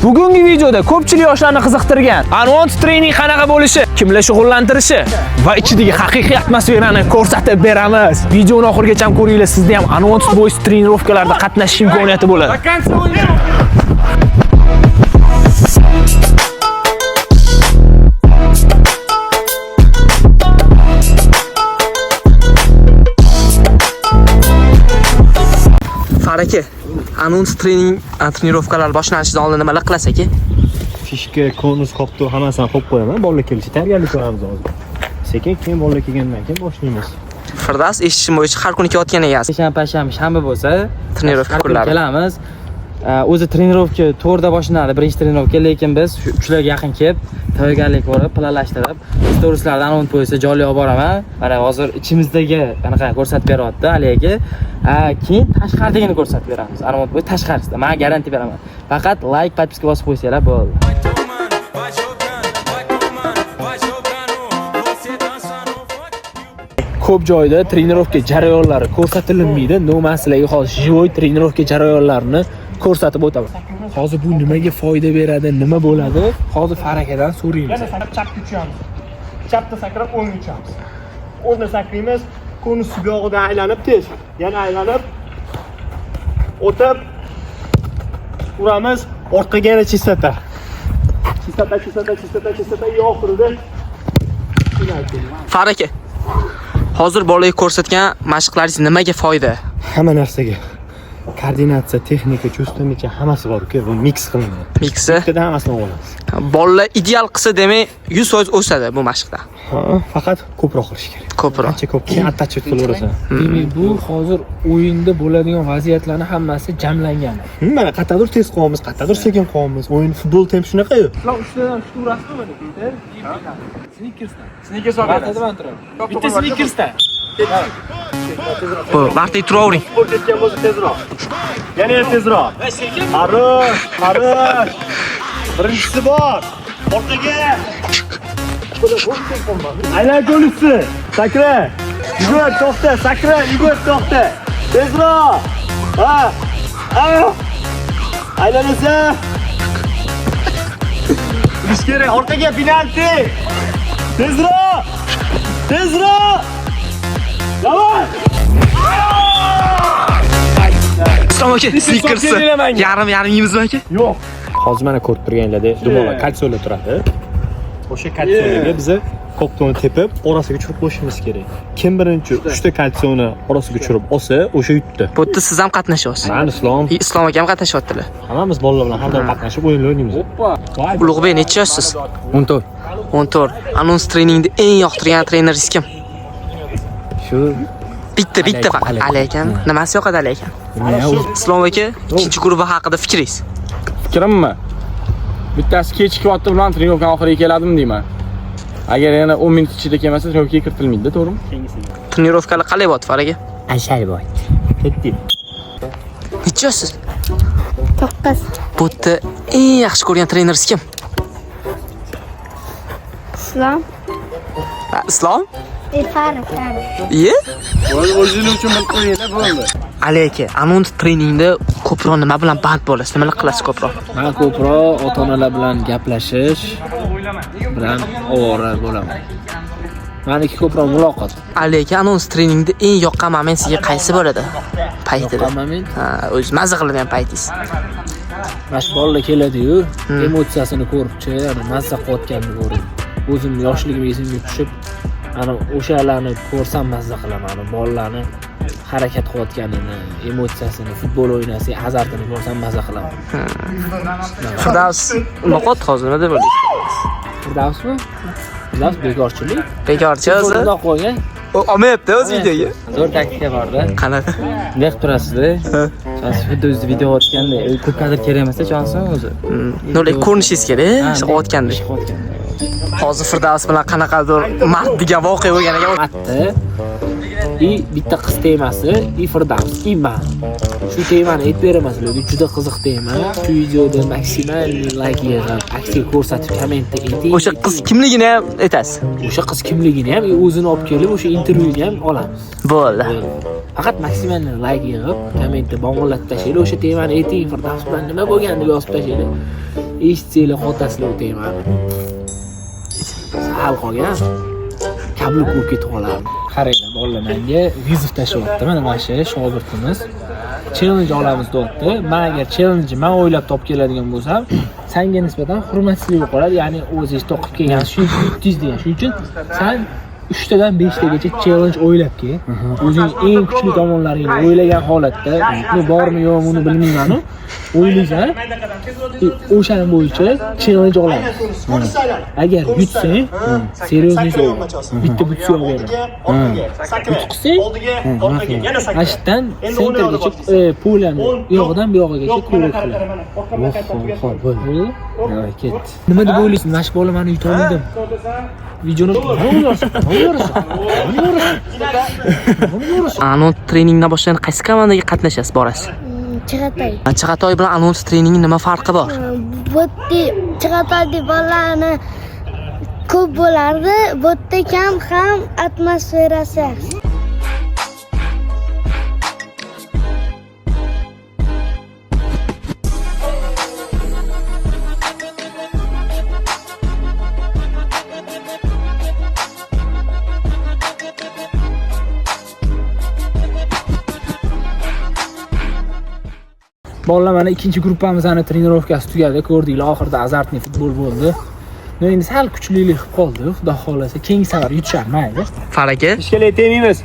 Bugungi videoda ko'pchilik yoshlarni qiziqtirgan Unwanted training qanaqa bo'lishi, kimlar shug'ullantirishi va ichidagi haqiqiy atmosferani ko'rsatib beramiz. Videoni oxirigacha ko'ringlar, sizda ham Unwanted Boys trenirovkalarida qatnashish imkoniyati bo'ladi. Far aka, anons trening trenirovkalar boshlanishidan oldin nimalar qilasiz aka? Fishka, konus, qoptu hammasini qo'yib qo'yaman. Bolalar kelishi tayyorgarlik ko'ramiz hozir. Sekin keyin bolalar kelgandan keyin boshlaymiz. Firdavs eshitishim bo'yicha har kuni kelayotgan ekansiz. Seshanba, payshanba, shanba bo'lsa, Trenirovka har kuni kunlari. kelamiz. O'zi trenirovka 4da boshlanadi, birinchi trenirovka, lekin biz shu 3larga yaqin kelib, tayyorgarlik ko'rib, planlashtirib, storieslardan anons bo'lsa jonli olib boraman. Mana hozir ichimizdagi anaqa ko'rsatib beryapti Ali aka. Keyin tashqaridagini ko'rsatib beramiz. Anons bo'yicha tashqarisida. Men garantiya beraman. Faqat like, podpiska bosib qo'ysanglar bo'ldi. Vai jogando, vai tomando, vai jogando. Você dança no funk. Ko'p joyda trenirovka jarayonlari ko'rsatilmaydi. Но, men sizlarga hozir живой trenirovka jarayonlarini ko'rsatib o'taman. Hozir bu nimaga foyda beradi, nima bo'ladi? Hozir Farakadan so'raymiz. Yana sakrab chapga uchamiz. Chapda sakrab o'ngga uchamiz. O'ngda sakraymiz, konus buyog'idan aylanib tez. Yana aylanib o'tib uramiz, orqaga yana chistata. Chistata, chistata, chistata, chistata и oxirida Far aka, hozir bolaga ko'rsatgan mashqlaringiz nimaga foyda? Hamma narsaga koordinatsiya, texnika, чувство мяча hammasi bor uka, bu mix qilinadi. Miksi. Bittada hammasini olamiz. Bolalar ideal qilsa, demak 100% o'sadi bu mashqda. Ha, faqat ko'proq qilish kerak. Ko'proq. Ancha ko'p, keyin attachet qilaverasan. Demak, bu hozir o'yinda bo'ladigan vaziyatlarni hammasi jamlangan. Mana qayerdadir tez qilyapmiz, qayerdadir sekin qilyapmiz. O'yin futbol tempi shunaqa-yu. Sizlar uchtadan uchta urasizmi mana Peter? Snickersdan. Snickers olib turadi. Bitta Snickersdan. Bu vaqtli turavering. Gol ketgan bo'lsa tezroq. Yana ham tezroq. Хорош, хорош. Birinchisi bor. Orqaga. Aylan ko'lisi. Sakra. Yugur, to'xta, sakra, yugur, to'xta. Tezroq. Ha. Ha. Aylanasan. Urish kerak. Orqaga penalti. Tezroq. Tezroq. Давай. Islom aka, Snickersni yarim yarim yeymizmi aka? Yo'q. Hozir mana ko'rib turganlarda dumaloq kalsiyolar turadi. O'sha kalsiyolarga biza koptoni tepib, orasiga tushirib qo'yishimiz kerak. Kim birinchi 3 ta kalsiyoni orasiga tushirib olsa, o'sha yutdi. Bu yerda siz ham qatnashyapsiz. Man Islom, Islom aka ham qatnashyaptilar. hammamiz bolalar bilan har doim qatnashib o'yinlar o'ynaymiz. Ulug'bek, necha yoshsiz? 14. 14. Anons treningda eng yoqtirgan treneringiz kim? Shu Bitta, bitta faqat. Ali akam. Nimasi yoqadi Ali akam? Islom aka, ikkinchi guruh haqida fikringiz? Fikrimmi? Bittasi kechikyapti bilan trenirovkani oxiriga keladimi deyman. Agar yana 10 minut ichida kelmasa trenirovkaga kiritilmaydi, to'g'rimi? Trenirovkalar qalay bo'lyapti, Far aka? Ashal boy. Ketdik. Necha yoshsiz? 9. Bu yerda eng yaxshi ko'rgan treneringiz kim? Islom. Ha, Islom? Farq, farq. Iye? O'zini uchun bilib qo'yinglar, bo'ldi. Ali aka, anons treningda ko'proq nima bilan band bo'lasiz? Nimalar qilasiz ko'proq? Men ko'proq ota-onalar bilan gaplashish bilan ovora bo'laman. Meniki ko'proq muloqot. Ali aka, anons treningda eng yoqqan moment sizga qaysi bo'ladi? Paytida. Yoqqan moment Ha, o'zi mazza qiladigan paytingiz. mana shu bolalar keladi-yu, emotsiyasini ko'ribchi, ana mazza qilayotganini ko'rib, o'zim yoshligim esimga tushib, ana o'shalarni ko'rsam mazza qilaman. Ana bolalarni harakat qilayotganini, emotsiyasini, futbol o'ynasa azartini ko'rsam mazza qilaman. Firdavs nima qilyapti hozir? Nima deb o'ylaysiz? Firdavsmi? Firdavs bekorchilik. Bekorchi o'zi. Bundoq qo'ygan. U olmayapti o'zi videoga. Zo'r taktika borda. Qanaqa? Bunday qilib turasizda. Chonsi xuddi o'zi video otganda, ko'p kadr kerak emasda chonsi o'zi. No, lekin ko'rinishingiz kerak, Ha, ish qilayotgandek. ish qilayotganda. Hozir Firdavs bilan qanaqadir mard degan voqea bo'lgan ekan. Atdi. И bitta qiz temasi, и Firdavs, и man. Shu temani aytib beraman sizlarga, juda qiziq tema. Shu videoda maksimal layk yig'ib, aktiv ko'rsatib kommentda ayting. O'sha qiz kimligini ham aytasiz. O'sha qiz kimligini ham, o'zini olib kelib, o'sha intervyuni ham olamiz. Bo'ldi. Faqat maksimal layk yig'ib, kommentda bong'illatib tashlanglar, o'sha temani ayting, Firdavs bilan nima bo'lgan deb yozib tashlanglar. Eshitsanglar qotasizlar u temani. Sal qolgan. Kabluk bo'lib ketib qolardi. Qaranglar, bolalar menga вызов tashlayapti. Mana shu shogirdimiz. Challenge olamiz deyapti. Men agar challenge men o'ylab topib keladigan bo'lsam, senga nisbatan hurmatsizlik bo'lib qoladi. Ya'ni o'zingiz to'qib kelgan, shuning uchun yutdingiz degan. Shuning uchun san 3 tadan 5 tagacha challenge o'ylab kel. O'zing eng kuchli tomonlaringni o'ylagan holatda, bu bormi yo'qmi uni bilmayman-u. O'ylaysan, o'shani bo'yicha challenge olamiz. Agar yutsang, серьезный sovg'a. Bitta butsa olib beraman. Yutqizsang, mana shu yerdan центр gacha, поля ni u yog'idan bu yog'igacha ko'rik qiladi. Xo'p, bo'ldi. Voy, ketdi. Nima deb o'ylaysiz? Mana shu bola meni yuta olmadim. Videoni nima yorasan? Nima yorasan? Nima yorasan? Nima yorasan? Anont treningdan boshqa qaysi komandaga qatnashasiz, borasiz? Chig'atoy. Chig'atoy bilan Anont treningning nima farqi bor? Bu yerda Chig'atoyda bolalarni ko'p bo'lardi, bu yerda kam ham atmosferasi yaxshi. Bolalar mana ikkinchi gruppamizni trenirovkasi tugadi. Ko'rdinglar, oxirida azartniy futbol bo'ldi. Но endi sal kuchlilik qilib qoldi. Xudo xohlasa keyingi safar yutishar mayli. Far aka, Ishga tegmaymiz.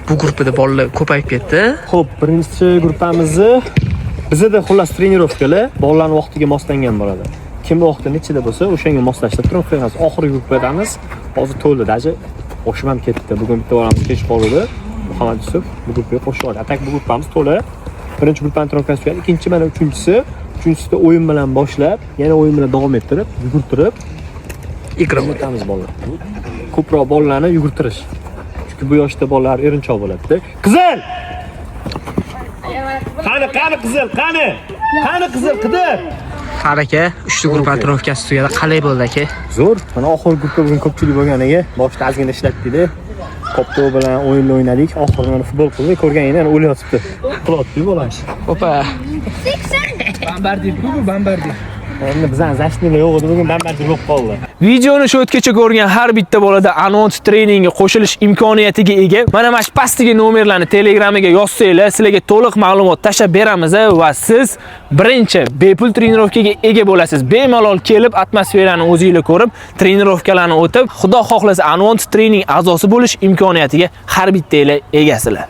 bu gruppada bolalar ko'payib ketdi. Xo'p, birinchi gruppamizni bizada xullas trenirovkalar bolalarning vaqtiga moslangan bo'ladi. Kim vaqti nechida bo'lsa, o'shanga moslashtirib turib qo'yamiz. Oxirgi gruppadamiz. Hozir to'ldi, даже qo'shib ham ketdi. Bugun bitta bolamiz kech qoldi. Muhammad Yusuf bu gruppaga qo'shib oldi. A так bu gruppamiz to'la. Birinchi gruppani trenirovkasi tugadi, ikkinchi mana uchinchisi. Uchinchisida o'yin bilan boshlab, yana o'yin bilan davom ettirib, yugurtirib Игра. yugurtamiz bolalar. Ko'proq bolalarni yugurtirish. Chunki bu yoshda bolalar erinchoq bo'ladi-da. Qizil! Qani, qani qizil, qani? Qani qizil, qidir. Far aka, uchta gruppa trenirovkasi tugadi. Qalay bo'ldi aka? Zo'r. Mana oxirgi gruppa bugun ko'pchilik bo'lganiga boshida ozgina ishlatdik. Kopto bilan o'yinlar o'ynadik. Oxirida mana futbol qildik. Ko'rganingda yana o'layotibdi. Qilyapti bolamiz. Opa. Bombardir, bu bombardir. Endi bizani защитник lar yo'q edi, bugun bombardir bo'lib qoldi. Videoni shu o'tgacha ko'rgan har bitta bolada Anont treningga qo'shilish imkoniyatiga ega. Mana shu pastdagi nomerlarni Telegram'iga yozsanglar, sizlarga to'liq ma'lumot tashlab beramiz va siz birinchi bepul trenirovkaga ega bo'lasiz. Bemalol kelib atmosferani o'zingizlar ko'rib, trenirovkalarni o'tib, Xudo xohlasa Anont trening a'zosi bo'lish imkoniyatiga har bittanglar egasizlar.